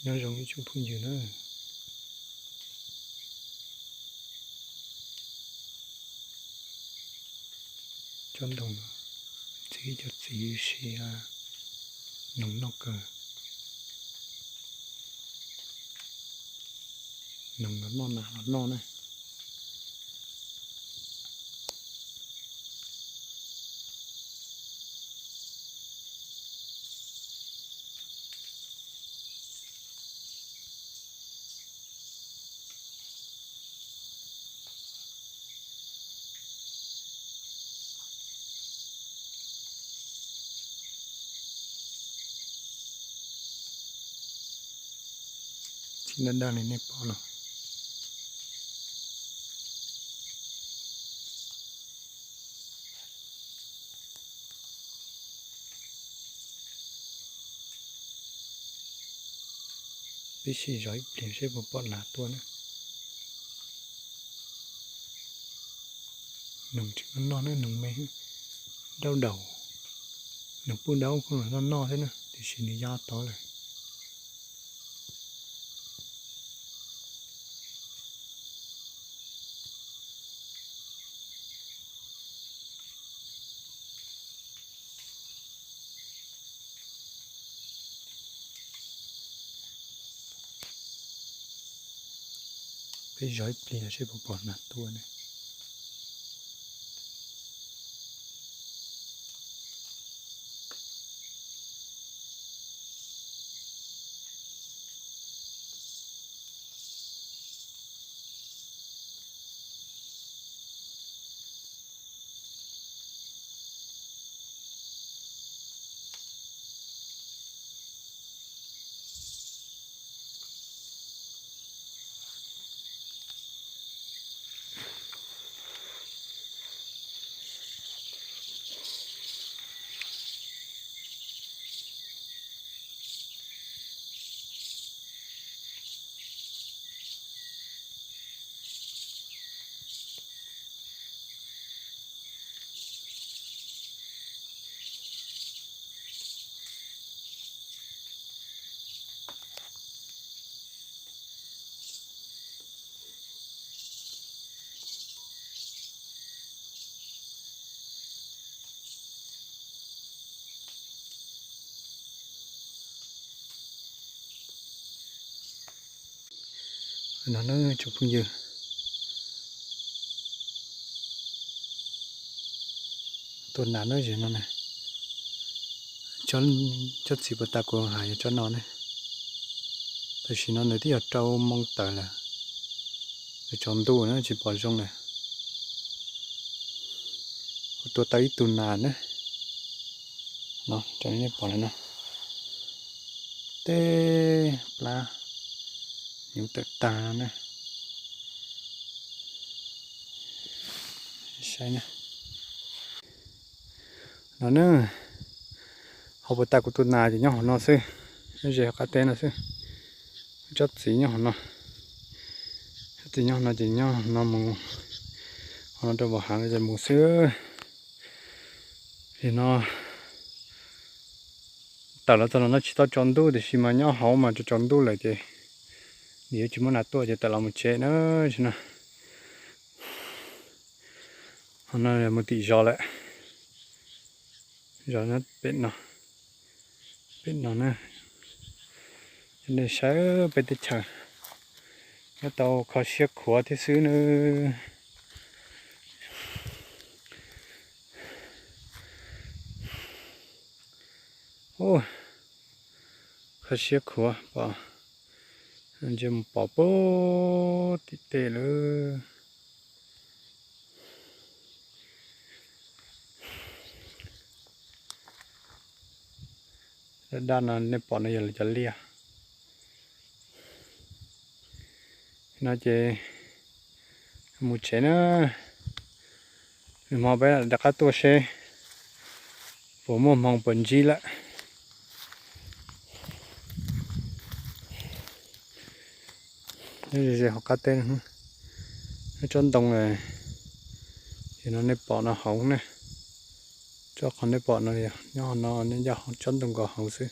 Nyob zoo ib tsoom phooj ywg na. Tsob ntoo no, txiv cov txiv sia noog noj kawg. Noog los noj, nas los noj na. Txiv daj daj li nej pom no. Peb sim zov ib pliag seb puas pom nas tuaj na. Noog tseem noj noj na, noog me, dauj daus. Noog pub daub kuj los noj noj thiab na, tiam sis nws ya tod lawm. Peb zov ib pliag seb puas pom nas tuaj ne. No na tsoom phooj ywg, tua nas na, zem no na. Tsob txiv puag ta kuv hais yog tsob no ne. Tam sim no nws twb yog rau moo tawm lawm, nws tsaus ntuj na tsis pom zoo lawm. Kuv tua tau ib tug nas na, no rau nej pom lawm no, tej plab hnyuv tawm tag no na. Saib no na, hauv puag ta kuv tus nas ces nyob hauv no xwb, nyob ze hauv qab teb no xwb. Tsob txiv nyob hauv no, tsob txiv nyob hauv no ces nyob hauv no mus, hauv no rau npoo hav no ces mus xwb. Nim no tawm los txog los no tsis tau tsaus ntuj tiam sis mas nyob hauv mas tsaus tsaus ntuj lawm ces nim yuav tsis muaj nas tuaj ces tawm los mus tsev na. Tsis no, hauv no mus tim zos lawm, zos pem no, pem no na. Coj nej saib peb teb chaws nyob tau kho siab khuav thiab xwb nawb. Kho siab khuav pom, ntsia mus pom puag tim tej lawm. Daj daj no nej pom no yog lawv cov liaj. No ces mus tsev na, nws hmo peb rov qab tuaj seb puas muaj hmoo puas ntsib lawm. Nyob ze ze hauv qab teb, tsob ntoo, ces no nej pom no hauv ne, tsob qhov nej pom no yog nyob no, nyob tsob ntoo nkaus hauv xwb,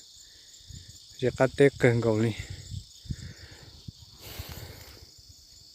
ze qab teb kawg nkaus li.